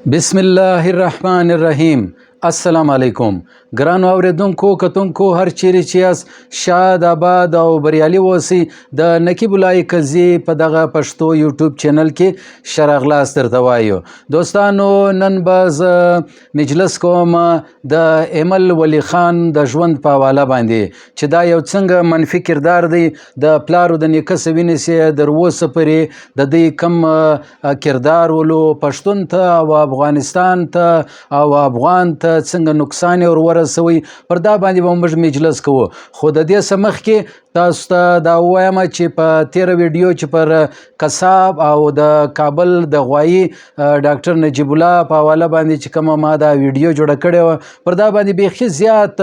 بسم الله الرحمن الرحیم. السلام علیکم ګرانو اوریدونکو، کتونکو، هر چیرې چې یاست، شاد، آباد او بریالي اوسئ. د نقیب الله قزي په دغه پښتو یوټیوب چینل کې ښه راغلاست درته وایو. دوستانو، نن به زه مجلس کوم د ایمل ولی خان د ژوند په حواله باندې، چې دا یو څنګه منفي کردار دی. د پلار د نیکه څخه ونیسي در اوسه پورې د دوی کوم کردار ولو، پښتون ته او افغانستان ته او افغان ته څنګه نقصان یې ور ورسوي، پر دا باندې به موږ مجلس کوو. خو د دې څخه مخکې تاسو ته دا ووایم چې په تیره ویډیو چې پر قصاب او د کابل د غوایي ډاکټر نجیب الله په حواله باندې چې کومه ما دا ویډیو جوړه کړې وه، پر دا باندې بیخي زیات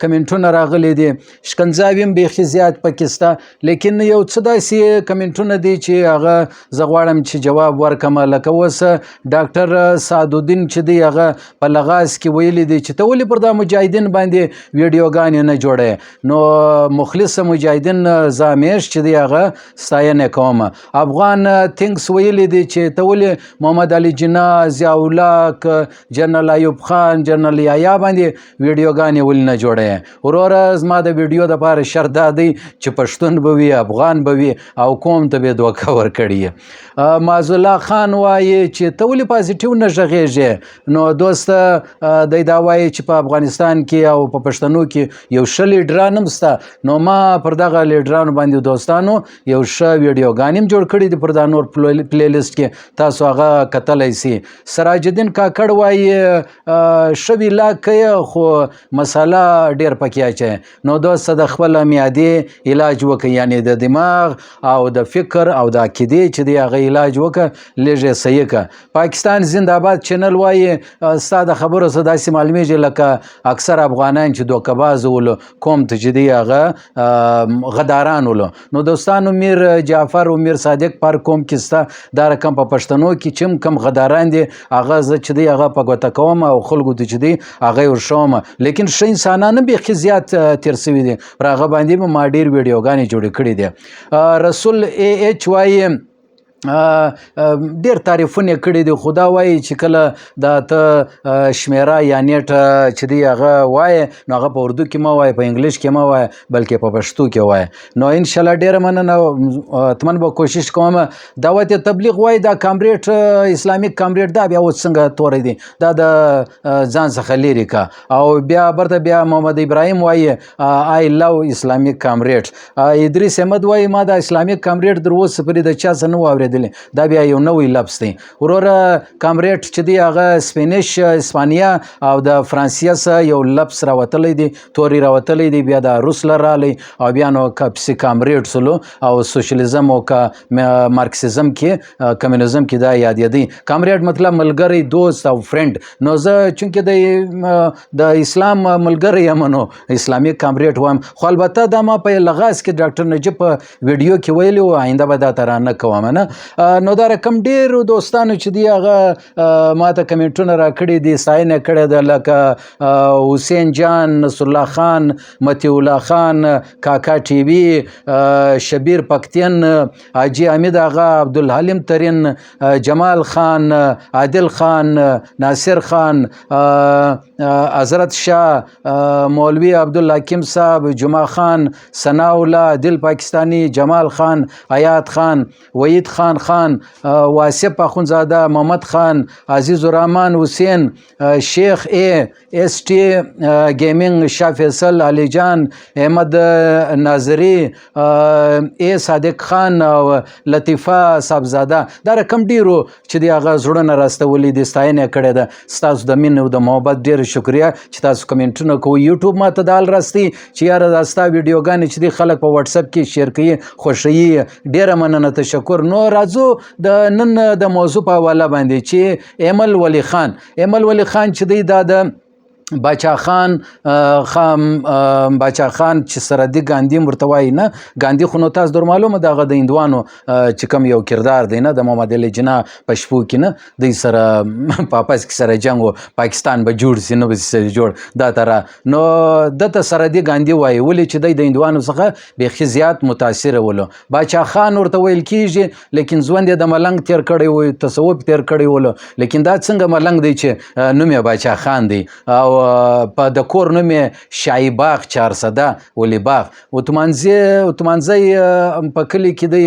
کمنټونه راغلي دي، ښکنځاوې هم بیخي زیات پکې سته، لیکن یو څه داسې کمنټونه دي چې هغه زه غواړم چې جواب ورکړم. لکه اوس ډاکټر سعدالدین چې دی، هغه په لغاز کې ویلي دي چې ته ولې پر دا مجاهدین باندې ویډیوګانې نه جوړې. نو مخلص مجاهدین زه همیش چې دی هغه ستاینه کوم. افغان تینکس ویلي دي چې ته ولې محمد علي جناح، ضیاءالحق، جنرال ایوب خان، جنرال یحیی باندې ویډیوګانې ولې نه جوړې؟ وروره، زما د ویډیو دپاره شرط دا دی چې پښتون به وي، افغان به وي او قوم ته به دوکه ورکړي. معاذ الله خان وایي چې ته ولې پازیټیو نه غږېږې؟ نو دوست، دی دا وایي چې په افغانستان کې او په پښتنو کې یو ښه لیډران هم سته. نو ما پر دغه لیډرانو باندې، دوستانو، یو ښه ویډیوګانې هم جوړ کړي دي، پر دا نور پلی لیست کې تاسو هغه کتلی سي. سراج الدین کاکړ وایي ښه ویلاګ کوي خو مساله ډېر پکې اچوي. نو دوست، د خپل معدې علاج وکړي، یعنی د دماغ او د فکر او د عقیدې چې دی هغه علاج وکړه، لږ یې صحیح کړه. پاکستان زنده‌باد چینل وایي ستا د خبرو څه داسې معلومیږي لکه اکثر افغانان چې دوکه‌باز ولو، قوم ته چې دی هغه غداران ولو. نو دوستانو، میر جعفر او میر صادق پر قوم کې سته، دا رقم په پښتنو کې چې کم غداران دي، هغه زه چې دی هغه په ګوته کوم او خلکو ته چې دی هغه یې ورښوم. لیکن ښه انسانان هم بیخي زیات تېر سوي دي، پر هغه باندې به ما ډېر ویډیوګانې جوړې کړي دي. رسول ای ایچ وایي ډېر تعریفونه یې کړي دي، خو دا وایي چې کله دا ته شمېره یا نیټه چې دی هغه وایې، نو هغه په اردو کې مه وایې، په انګلیش کې مه وایې، بلکې په پښتو کې وایې. نو انشاءالله ډېره مننه، حتما به کوشش کوم. دعوت تبلیغ وایي دا کامریډ، اسلامیک کامریډ، دا بیا اوس څنګه توری دی؟ دا د ځان څخه لیرې که. او بیا برته بیا محمد ابراهیم وایي "I love Islamic comrade". ادریس احمد وایي ما دا اسلامیک کامریډ در اوسه پورې د چا څه نه و اورېدلی، دا بیا یو نوی لفظ دی. وروره، کامریډ چې دی هغه سپینش، اسپانیا او د فرانسیا څخه یو لفظ راوتلی دی، توری راوتلی دی، بیا د روس له رالی او بیا نو پسې کامریډ سولو او سوشلیزم او که مارکسیزم کې، کمیونزم کې دا یادېدی. کامریډ مطلب ملګری، دوست او friend. نو زه چونکې د اسلام ملګری یم، نو اسلامي کامریډ وایم. خو البته دا ما په لغاز کې ډاکټر نجیب په ویډیو کې ویلي و، آینده به دا ترانه کوم نه. نو دا رقم ډېرو دوستانو چې دی هغه ما ته کمنټونه راکړي دي، ستاینه کړې ده، لکه حسین جان، نصرالله خان، مطیع الله خان، کاکا ټي وي، شبیر پکتین، حاجي حمید آغا، عبدالحلیم ترین، جمال خان، عادل خان، ناصر خان، حضرت شاه، مولوی عبدالحکیم صاحب، جمعه خان، ثناء الله، عادل پاکستانی، جمال خان، حیات خان، وحید خان خان، واصف اخونزاده، محمد خان، عزیز الرحمن حسین، شیخ ای اس ټي ګیمینګ، شاه فیصل، علي جان، احمد ناظری، ای صادق خان او لطیفه صاحبزاده. دا رقم ډیرو چې دی هغه زړونه راستولي دي، ستاینه یې کړې ده. ستاسو د مینې او د محبت ډېره شکریه چې تاسو کمنټونه کوئ. یوټیوب ماته دا حال راستي چې یاره، دا ستا ویډیوګانې چې دی خلک په واتساپ کې share کوي، خوښوي. ډېره مننه، تشکر. نو راځو د نن د موضوع په حواله باندې چې ایمل ولی خان، ایمل ولی خان چې دی دا د باچا خان خام باچا خان چې سردي ګاندی ورته وایي نه، ګاندی خو نو تاسو در معلومه دغه د هندوانو چې کوم یو کردار دی نه، د محمد علي جناح په شپو کې نه دی سره پاپس کې سره جنگ و، پاکستان به جوړ سي نه به سره جوړ دا تر نو دته سردي ګاندی وایي، ولې چې دی د هندوانو څخه بیخي زیات متاثر ولو. باچا خان ورته ویل کیږي، لیکن ژوند یې د ملنګ تیر کړی و، تصوف تیر کړی ولو، لیکن دا څنګه ملنګ دی چې نوم یې باچا خان دی او په د کور نوم یې شاهي باغ چارسده ولي باغ اتمانزی په کلي کې دی.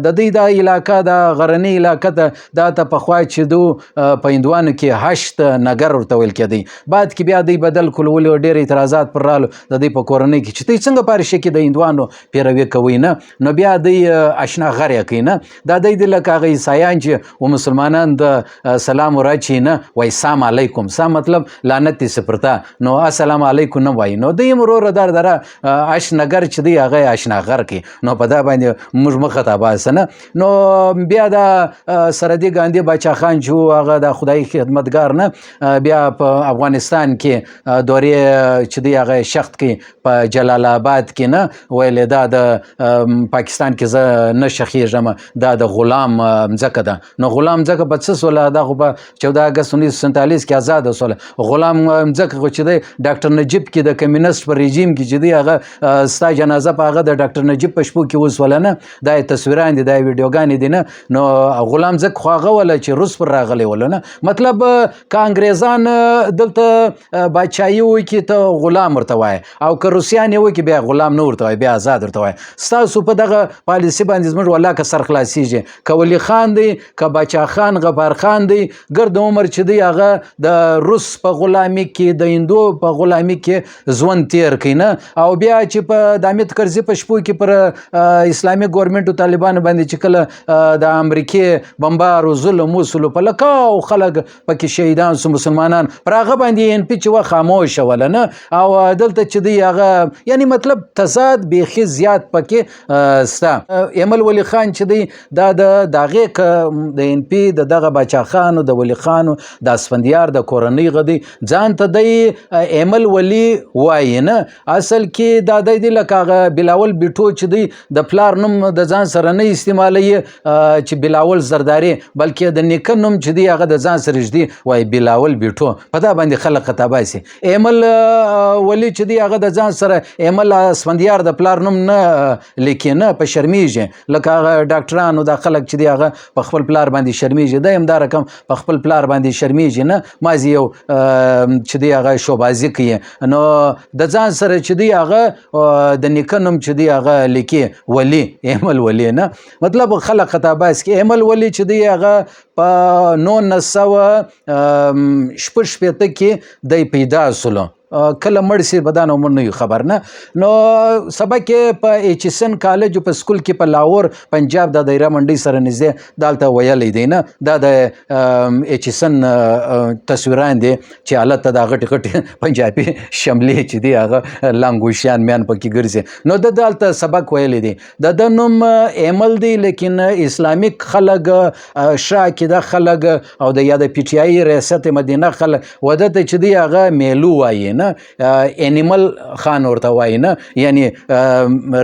د دوی دا علاقه دا غرنۍ علاقه ده، دا ته پخوا چې دو په هندوانو کې هشت نګر ورته ویل کېدی، بعد کې بیا دوی بدل کړو، ولې ډېر اعتراضات پر رالو د دوی په کورنۍ کې چې دوی څنګه په هر شي کې د هندوانو پیروي کوي نه، نو بیا دوی اشنا غر یې کوي نه. دا دوی دي لکه هغه عیسایان چې و مسلمانان د سلام وراچي نه وایي سلام علیکم، سلام مطلب لعنت دې سي پر تا، نو السلام علیکم نه وایي. نو دوی هم وروره در دره اشنګر چې دی هغه یې اشنا غر کوي، نو په دا باندې موږ مه خطا باسه نه. نو بیا دا سردي ګاندي باچا خان چې و هغه د خدایي خدمتګار نه بیا په افغانستان کې دورې چې دی هغه شخت کوي په جلال آباد کې نه، ویل دا د پاکستان کې زه نه شخیږم، دا د غلام مځکه ده. نو غلام مځکه په څه سوله؟ دا خو په 14 اګست 1947 کې ازاده سوله. غلام مځکه خو چې دی ډاکټر نجیب کې د کمیونست په رژیم کې چې دی هغه ستا جنازه په هغه د ډاکټر نجیب په شپو کې وسوله نه، دا یې تصویران دي، دا یې ویډیوګانې دي نه. نو غلام ځکه خو هغه وله چې روس پر راغلی وله نه، مطلب که انګریزان دلته باچایي وکړي ته غلام ورته وایې، او که روسیان یې وکړي بیا غلام نه ورته وایې، بیا ازاد ورته وایې. ستاسو په دغه پالیسي باندې زموږ والله که سر خلاصیږي، که ولي خان دی که باچا خان غفار خان دی، ګرد عمر چې دی هغه د روس په غلامي کې د هندو په غلامي کې ژوند تیر کوي نه. او بیا چې په د حامد کرزي په شپو کې پر اسلامي ګورنمنټ طالبانو باندې چې کله د امریکې بمبار او ظلم وسولو په لکاو خلک پکې شهیدان سو مسلمانان، پر هغه باندې ان پي چې وه خاموشه وله نه. او دلته چې دی هغه یعنی مطلب تضاد بیخي زیات پکې سته. ایمل ولي خان چې دی دا د هغې د ان پي د دغه باچا خانو د ولي خانو د اسفندیار د کورنۍ غدی ځان ته دی ایمل ولي وایي نه. اصل کې دا دی دی لکه هغه بلاول بیټو چې دی د پلار نوم د ځان سره نه استعمالوي چې بلاول زرداري، بلکې د نیکه نوم چې دی هغه د ځان سره ږدي وایي بلاول بیټو، په دا باندې خلک خطا باسي. ایمل ولي چې دی هغه د ځان سره ایمل اسفندیار د پلار نوم نه لیکي نه، په شرمیږي، لکه هغه ډاکټرانو دا خلک چې دی هغه په خپل پلار باندې شرمیږي، دی هم دا رقم په خپل پلار باندې شرمیږي نه، مازې یو چې دی هغه شوبازي کوي. نو د ځان سره چې دی هغه د نیکه نوم چې دی هغه لیکي ولي ایمل ولي نه، مطلب خلک خطا باسي. ایمل ولي چې دی هغه په 1966 کې دی پیدا سولو، کله مړ سي په دا نو موږ نه یو خبر نه. نو سبا کې په ایچیسن کالج په سکول کې په لاهور پنجاب د دایره منډۍ سره نږدې دلته ویلی دی نه، دا د ایچیسن تصویران دي چې هلته دا غټې غټې پنجابي شملې چې دي هغه لانګوشیان میان پکې ګرځي. نو ده دلته سبق ویلی دی. د ده نوم ایمل دی، لیکن اسلامیک خلک ښه عقیده خلک او د یا د پي ټي آی ریاست مدینه خلک و ده ته چې دی هغه میلو وایي نه، انیمل خان ورته وایي نه، یعنی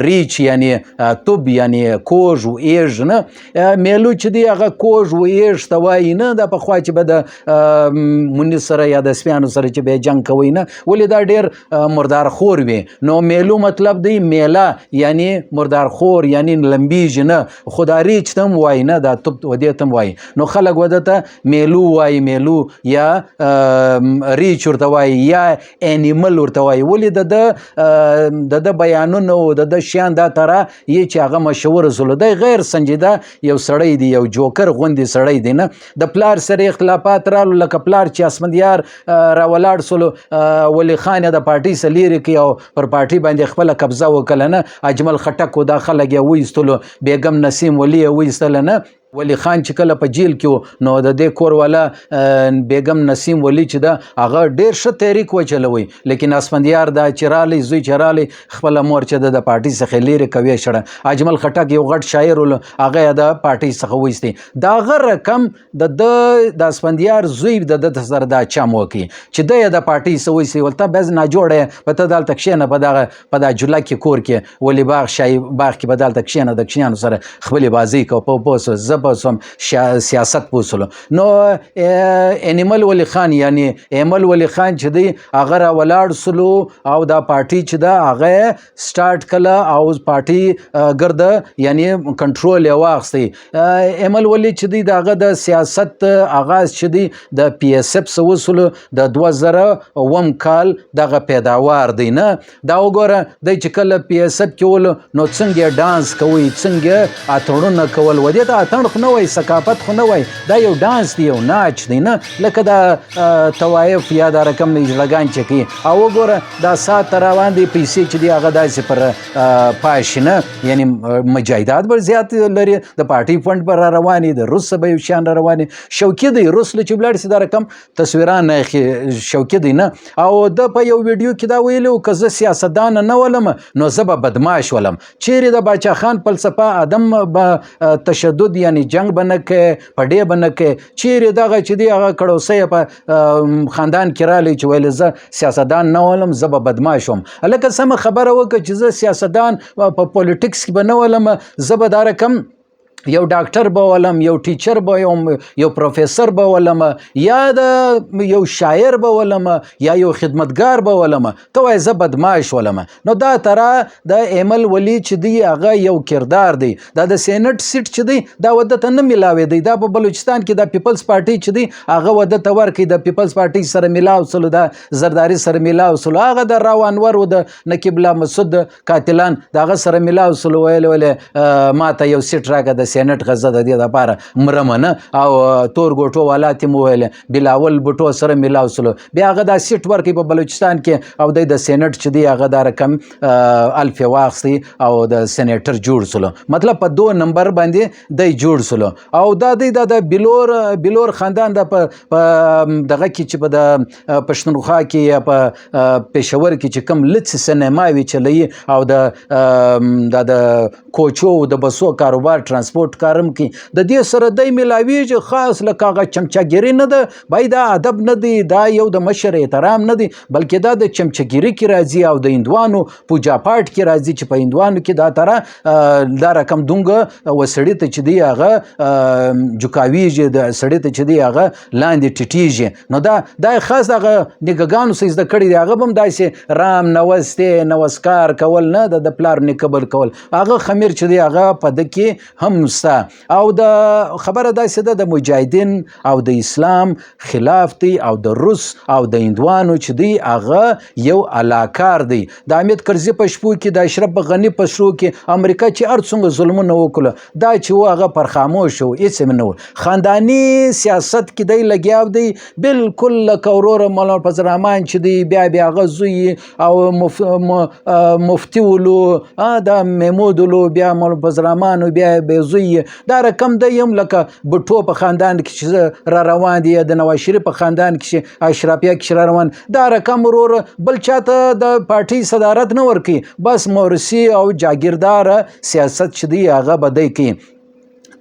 ریچ یعنی توب یعنی کوږ و ایږ نه، میلو چې دی هغه کوږ و ایږ ته وایي نه. دا پخوا چې به د موني سره یا د سپیانو سره چې به یې جنګ کوي نه، ولې دا ډېر مردارخور وي. نو میلو مطلب دی میله یعنی مردارخور یعنی لمبیږي نه، خو دا ریچ ته هم وایي نه، دا توب و دې ته هم وایي. نو خلک و ده ته میلو وایي، میلو یا ریچ ورته وایي یا انیمل ورته وایي. ولې د ده بیانونه او د ده شیان دا ترا یې چې هغه مشهور سولو. دی غیر سنجیده یو سړی دی، یو جوکر غوندې سړی دی نه. د پلار سره اختلافات رالو، لکه پلار چې اسفندیار راولاړ سولو، ولي خان یې د پارټۍ سره لیرې کړي او پر پارټۍ باندې خپله قبضه وکړه نه. اجمل خټک و دا خلک یې وایستلو، بیګم نسیم ولي یې وایستله نه. ولي خان چې کله په جیل کې و نو د دې کور والا بیګم نسیم ولي چې ده هغه ډیر ښه تحریک وچلوي، لیکن اسفندیار دا چې رالی زوی چې رالی خپله مور چې ده د پارټي څخه لیرې کوي شړه. اجمل خټک یو غټ شاعر ول، هغه یې د پارټي څخه وایستی. د هغه رقم د ده د اسفندیار زوی د ده سره دا چم وکړي چې دی یې د پارټي څخه وایستی، ول ته بس ناجوړه یې، په ته دلته کښېنه په دغه په دا جوله کې کور کې ولي باغ شاهي باغ کې به دلته کښېنه د کښینانو سره خپلې بازۍ کوه، په پوه سو زه پوه سوم سیاست پوه سولو. نو انیمل ولي خان یعنی ایمل ولي خان چې دی هغه را ولاړ سولو او دا پارټي چې ده هغه سټارټ کله او پارټي ګرده یعنی کنټرول یې واخیستی. ایمل ولي چې دی د هغه د سیاست آغاز چې دی د پی ایس اف څخه وسولو د 2007 کال دغه پیداوار دی. نه دا وګوره دی چې کله پی ایس اف کې ولو نو څنګه یې ډانس کوي، څنګه اتڼونه کول، و دې ته اتڼ خو نه وایي، ثقافت خو نه وایي، دا یو ډانس دی، یو ناچ دی، نه لکه دا طوایف یا دا رقم اجړګان چې کوي. او وګوره دا ساعت ته روان دی، پیسې چې دی هغه داسې پر پاشي نه، یعنی مجاهدات به زیات لري، د پارټي فنډ به را رواني، د روس به یو شیان را رواني. شوکي دی روس له چې ولاړ سي دا رقم تصویران نه اخلي، شوکي دی نه. او ده په یو ویډیو کې دا ویلي و که زه سیاستدان نه ولم نو زه به بدماش ولم. چیرې د باچا خان فلسفه عدم به تشدد یعنی جنگ به نه کوې، پډې به نه کوې، چیرې دغه چې دی هغه کړوسی په خاندان کې رالی چې ویل زه سیاستدان نه ولم زه به بدماش وم. هلکه سمه خبره وکړه چې زه سیاستدان په پولیټکس کې به نه ولم، زه به دا رقم یو ډاکټر به ولم، یو ټیچر به یم، یو پروفیسور به ولم، یا د یو شاعر به ولم، یا یو خدمتګار به ولم، ته وایې زه بدماش ولم. نو دا ترا د ایمل ولي چې دی هغه یو کردار دی. دا د سینټ سیټ چې دی دا وده ته نه ملاوېدی، دا په بلوچستان کې د پیپلز پارټي چې دی هغه وده ته ورکړي، د پیپلز پارټي سره ملاو سلو، د زرداري سره ملاو سلو، هغه د راو انور و د نقیب الله مسعود قاتلان د هغه سره ملاو سلو، ویل ولې ما ته یو سیټ راکړه د سینټ غزه د دې دپاره مرمه نه. او تور ګوټو والا ته مې وویل بلاول بوټو سره ملاو سلو، بیا هغه دا سیټ ورکړي په بلوچستان کې او دی د سینټ چې دی هغه دا رقم الف یې واخیستی او د سینیټر جوړ سلو، مطلب په 2 نمبر باندې دی جوړ سلو. او دا دی دا د بلور خاندان دا په دغه کې چې په د پښتونخوا کې یا په پېښور کې چې کوم لڅ سینما وي چلوي او د کوچو او د بسو کاروبار ترانسپورت کارم کوي، د دې سره دی ملاویږي، خاص لکه هغه چمچهګیري نه ده، بای دا ادب نه دی، دا یو د مشر احترام نه دی، بلکې دا د چمچهګیري کې راځي او د هندوانو پوجا پاټ کې راځي چې په هندوانو کې دا تره دا رقم دونګه وسړي ته چې دی هغه جوکاویږي، د سړي ته چې دی هغه لاندې ټیټیږي. نو دا خاص دغه نیکهګانو څه زده کړي دي، هغه به هم داسې رام نوستې نوسکار کول نه، د پلار نیکه بل کول، هغه خمیر چې دی هغه په ده کې هم سته. او د خبره داسې ده د مجاهدین او د اسلام خلاف دی او د روس او د هندوانو چې دی هغه یو علاکار دی. د حامد کرزي په شپو کې، د اشرف غني په شپو کې امریکا چې هر څومره ظلمونه وکړل، دا چې و هغه پر خاموش و، هېڅ یې نه و. خانداني سیاست کې دی لګیا دی بالکل لکه وروره مولانا فضل الرحمن چې دی، بیا بیا هغه زوی او مفتي ولو، دا محمود ولو، بیا مولانا فضل الرحمن و، بیا بیا زوی، دا رقم دی هم لکه بټو په خاندان کې چې را روان دی، د نواز شریف په خاندان کې چې اشرافیه کې چې را روان، دا رقم ورور بل چاته د پارټي صدارت نه ورکوي، بس مورثي او جاګیردار سیاست چې دی هغه به دی کوي.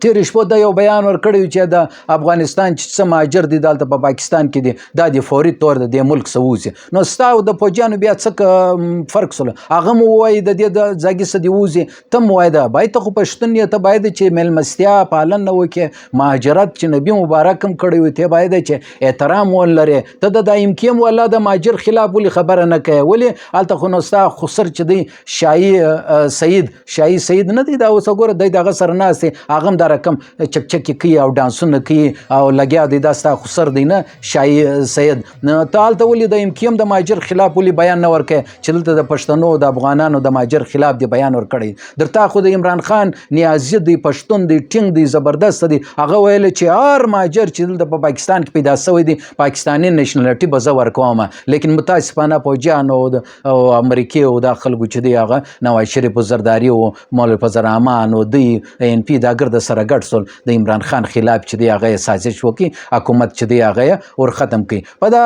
تېرې شپو دا یو بیان ورکړی و چې د افغانستان چې څه مهاجر دي دلته په پاکستان کې دي، دا دې فوري طور د دې ملک څخه ووځي. نو ستا او د فوجیانو بیا څه فرق سول؟ هغه مو ووایي د دې د ځاګي څخه دې ووځي، ته مو وایي دا باید ته خو پښتون یې، ته باید چې مېلمستیا پالنه وکړې، مهاجرت چې نبي مبارک هم کړی وي، ته باید چې احترام ولرې. ته د دایم کیم والا د مهاجر خلاف ولې خبره نه کوې؟ ولې هلته خو نو ستا خسر چې دی شاهي سعید، شاهي سعید نه دی دا اوس وګوره دی دغه سره ناست دی، هغه هم دا رقم چکچکې کوي او ډانسونه کوي او لګیا دی، دا ستا خسر دی نه شاهي سید. نو ته هلته ولې د ایم کیو ایم د مهاجر خلاف ولې بیان نه ورکوې چې دلته د پښتنو د افغانانو د مهاجر خلاف دی بیان ورکړی؟ درته خو د عمران خان نیازي دی، پښتون دی، ټینګ دی، زبردست دی، هغه ویل چې هر مهاجر چې دلته په پاکستان کې پیدا شوی دی پاکستاني نشنلټي به زه ورکوم، لیکن متاسفانه فوجیانو او امریکې او دا خلکو چې دی هغه نواز شریف او زرداري او مولوي فضل الرحمن او دوی این پی دا ګرده سره سره ګډ سول د عمران خان خلاف چې دی هغه سازش وکي، حکومت چې دی هغه ور ختم کړي. په دا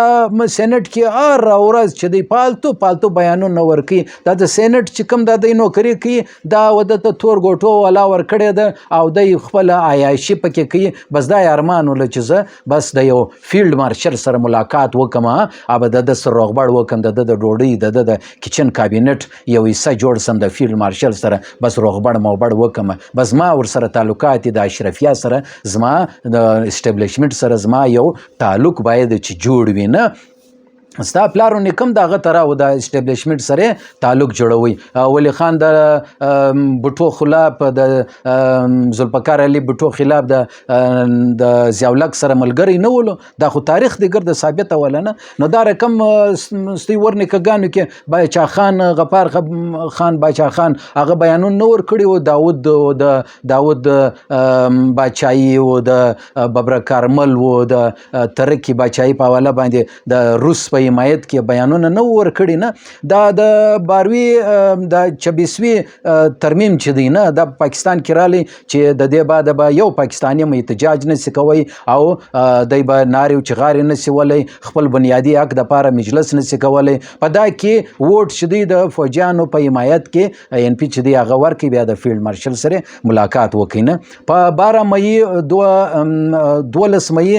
سېنېټ کې هر ورځ چې دی پالتو پالتو بیانونه ورکوي. دا د سېنېټ چې کوم دا دی نوکري کوي، دا وده ته تور ګوټو والا ورکړې ده او دی خپله عیاشي پکې کوي. بس دا یې ارمان ول چې زه بس د یو فیلډ مارشل سره ملاقات وکم، او به د ده سره روغبړ وکم، د ده د ډوډۍ، د ده د کچن کابینټ یو حصه جوړ سم، د فیلډ مارشل سره بس روغبړ موبړ وکم، بس ما ورسره تعلقات دي، د اشرفیا سره زما، د اسټابلیشمنټ سره زما یو تعلق باید چې جوړ وي. نه ستا پلار او نیکم د هغه تراو د اسټابلیشمنټ سره تعلق جوړوي. ولی خان د بوټو خلاف، د ذوالفقار علي بوټو خلاف د ضیاءالحق سره ملګری نه ولو، دا خو تاریخ دی ګرد ثابته وله نه. نو دا رقم ستۍ ورنیکهګانو کې باچا خان، غفار خان باچا خان هغه بیانونه نه ورکړي وو، داود د داود باچایي و، د ببرک کارمل و، د ترکي باچایي په حواله باندې د روس په حمایت کې بیانونه نه ورکړي نه. دا د باروي د 26وی ترمیم چې دی نه، دا پاکستان کې رالی چې د دې بعد به یو پاکستاني هم احتجاج نه سي کوی او دی به نارې او چغارې نه سي ولی، خپل بنیادي حق دپاره مجلس نه سي کولی. په دا کې ووټ چې دی د فوجیانو په حمایت کې این پي چې دی هغه ورکړي، بیا د فیلډ مارشل سره ملاقات وکړي نه. په 12 مئی 12 مئی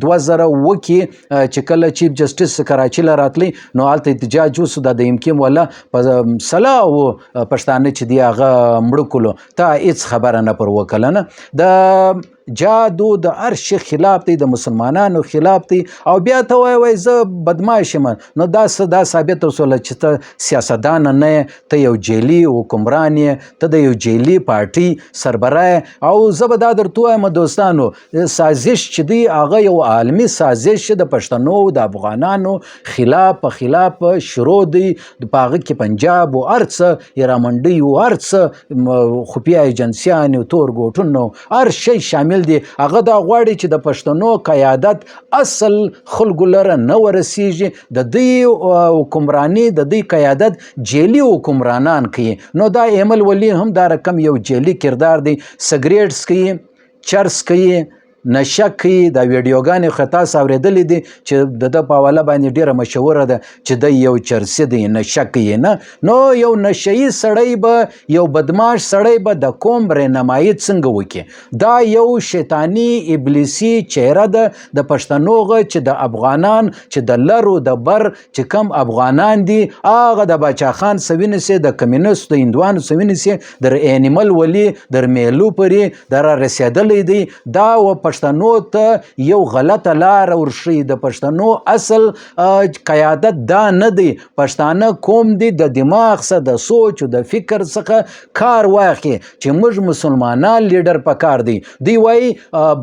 2007 کې چې کله چیف جسټس کراچي له راتلی، نو هلته احتجاج وسو، دا د امکیم والا په سلا او پښتانه چې دی هغه مړه کړو، تا هیڅ خبره نه پر وکړه نه. د جادو د هر شي خلاف دی، د مسلمانانو خلاف دی، او بیا ته وایې وایي زه بدمعاش یم. نو دا څه دا ثابته سوله چې ته سیاستدان نه یې، ته یو جیلي حکمران یې، ته د یو جیلي پارټي سربراه یې. او زه به دا درته ووایم دوستانو، سازش چې دی هغه یو عالمي سازش د پښتنو د افغانانو خلاف په خلاف شروع دی. په هغه کې پنجاب او هر څه، هیرامنډۍ او هر څه، خفیه ایجنسیانې او تور ګوټونه هر شی شامل دي. هغه دا غواړي چې د پښتنو قیادت اصل خلکو لره نه ورسیږي، د دوی حکمراني، د دوی قیادت جیلي حکمرانان کوي. نو دا ایمل ولي هم دا رقم یو جیلي کردار دی، سګریټ څکوي، چرس کوي، نشه کوي. دا ویډیوګانې خو تاسو اورېدلې دي چې د ده په حواله باندې ډېره مشهوره ده چې دی یو چرسي دی، نشه کوي نه. نو یو نشه یي سړی به، یو بدماش سړی به د قوم رهنمایي څنګه وکړي؟ دا یو شیطاني ابلیسي چهره ده د پښتنو غه چې د افغانان چې د لرو د بر چې کم افغانان دي، هغه د باچا خان څه ونیسي، د کمیونست د هندوانو څه ونیسي، در اینیمل ولي در میلو پورې د را رسېدلی دی. دا و پښتنو ته یو غلطه لاره ورښیي. د پښتنو اصل قیادت دا نه دی. پښتانه قوم دی د دماغ څخه، د سوچ او د فکر څخه کار واخلي چې موږ مسلمانان لیډر پکار دی. دوی وایي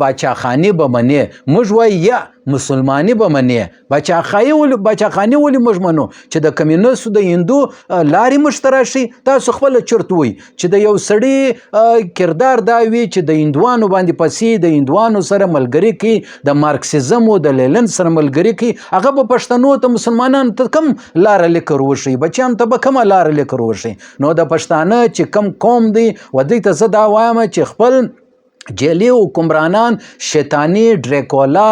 باچاخاني به منې، موږ وایي یا مسلماني به منې. باچاخاني ولې موږ منو چې د کمیونستو د هندو لارې موږ ته راشي؟ تاسو خپله چرت وئ چې د یو سړي کردار دا وي چې د هندوانو باندې پسې د هندوانو سره ملګري کوي، د مارکسیزم او د لیلن سره ملګري کوي، هغه به پښتنو ته مسلمانانو ته کم لاره لیکه وښیي، بچیانو ته به کومه لاره لیکه وښیي؟ نو د پښتانه چې کم قوم دی و دوی ته زه دا وایم چې خپل جیلی حکمرانان، شیطانی ډریکولا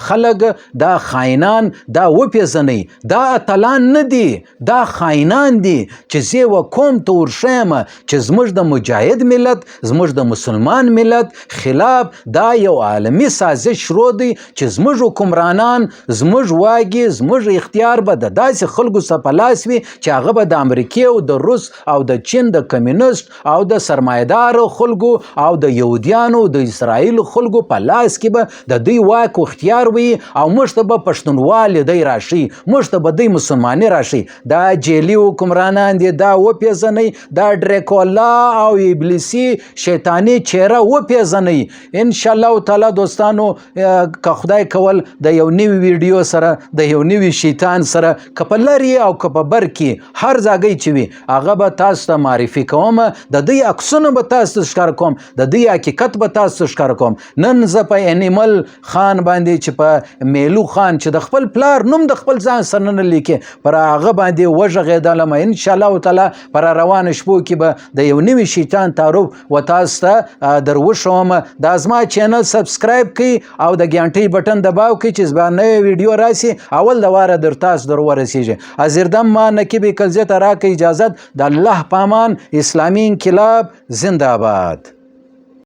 خلک، دا خاینان دا وپېژنئ. دا اتلان نه دي، دا خاینان دي چې زه و قوم ته ورښیم چې زموږ د مجاهد ملت، زموږ د مسلمان ملت خلاف دا یو عالمي سازش شروع دی چې زموږ حکمرانان، زموږ واګي، زموږ اختیار به د داسې خلکو څخه په لاس وي چې هغه به د امریکې او د روس او د چین د کمیونست او د سرمایدارو خلکو او د یهودیانو د اسرائیل خلکو په لاس کې به د دوی واک او اختیار وي، او موږ ته به پښتونوالي دی راشي، موږ ته به دوی مسلماني راشي. دا جیلي حکمرانان دي، دا وپېژنئ، دا ډریکولا او ابلیسي شیطاني چهره وپېژنئ. ان شاء الله تعالی دوستانو، که خدای کول د یو نوي ویډیو سره، د یو نوي شیطان سره، که په لرې او که په بر کې هر ځای چې وي هغه به تاسو ته معرفي کوم، د دوی عکسونه به تاسو ته ښکاره کوم، د دوی حقیقت حقیقت به تاسو ته ښکاره کوم. نن زه په انیمل خان باندې چې په میلو خان چې د خپل پلار نوم د خپل ځان سره نه لیکي، پر هغه باندې وغږېدلم. ان شاء الله تعالی پر روانو شپو کې به د یو نوي شیطان تعارف و تاسو ته در وښوم. دا زما چینل سبسکرایب کړئ او د ګانټۍ بټن دباو کړئ چې زما نوې ویډیو راسي اول د واره در تاسو در ورسیږي. حاضردم ما نقیب کلزې ته راکړئ اجازت. د الله په امان. اسلامي انقلاب زنده آباد.